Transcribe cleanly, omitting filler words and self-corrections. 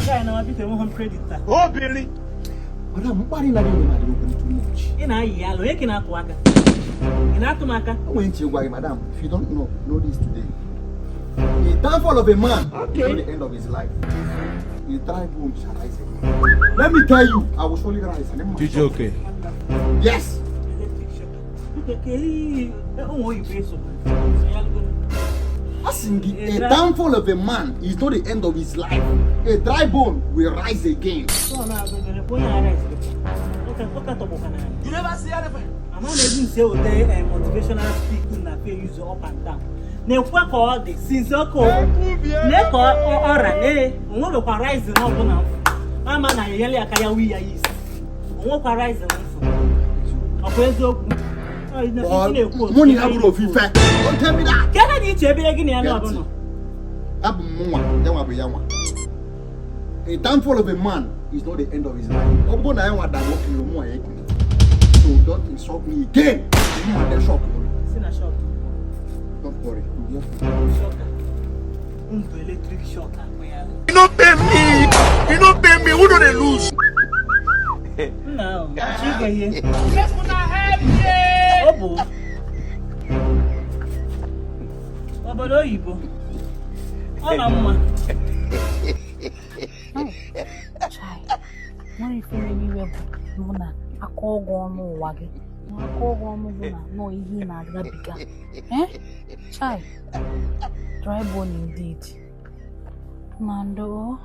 Ọga anyị na biko, enweghị m credit taa. Obili. Madam, mkparị na gị na adịrị too much. Ị na-ayị ya ala, onye ka ị na-atụ aka? Ị na-atụ m aka? O nwere ntị gwa gị, madam, if you don't know, know this today. The downfall of a man is not the end of his life. The dry bone shall rise again. Let me tell you, I will surely rise. And then Chijioke. Yes. Electric shocker. Biko, kelee ụmụ oyibo eso. So ya lụgo. Asị m gị, a downfall of a man is not the end of his life. A dry bone will rise again. So ọ na-agụ gịnị? Onye ara eze. Ụka tọgbọkwa n'ala. You never see anything. Ama na ebu nsi eweta motivational speak na pay use up and down. Na-ekwe ka ọ dị since ọkụ nee ka ọra nee onwebekwa rising ọbụla mfụ ama na enyela ya aka ya wi ya isi onwekwa rising mfụ. Ọkwa eziokwu? Ọ, ị na-ekwu otu Mụ na ihe ya bụrụ ofu ife. Don't tell me that. Ka ebe dị iche ebe gị na ya Gee nọ bụ ntị. nọ. Abụ m nwa, ya nwa bụ ya nwa. A downfall of a man is not the end of his life. Ọ bụrụ na ya nwa dara nwoke, mụ nwa ya ekuli. So don't insult me again. Mụ nwa dey shock. Si na shock. Don't worry. Shocker ndụ, electric shock akpụ ya. You no pay me. You no pay me. Who no dey lose? Nna ahụ achọ ige ihe ọ bụ obodo oyibo ọ na mma. Chai, nwere ife mere iwe bụ na aka ọgwụ ọnụ ụwa gị na aka ọgwụ ọnụ bụ na nọọ ihe ị na-agabiga. Eh? Chai, dry bone indeed. Na ndo.